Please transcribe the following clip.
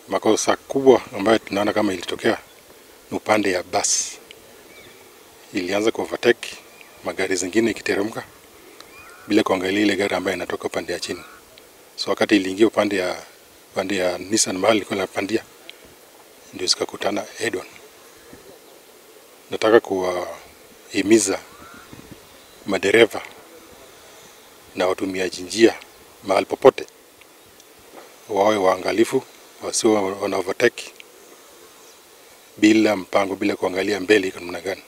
Makosa kubwa ambayo tunaona kama ilitokea ni upande ya bus. Ilianza ku overtake magari zingine ikiteremka bila kuangalia ile gari ambayo inatoka upande ya chini. So wakati iliingia upande ya Nissan mahali ilikuwa inapandia, ndio zikakutana head on. Nataka kuwahimiza madereva na watumiaji njia mahali popote wawe waangalifu, wasiwe wana overtake bila mpango, bila kuangalia mbele iko namna gani.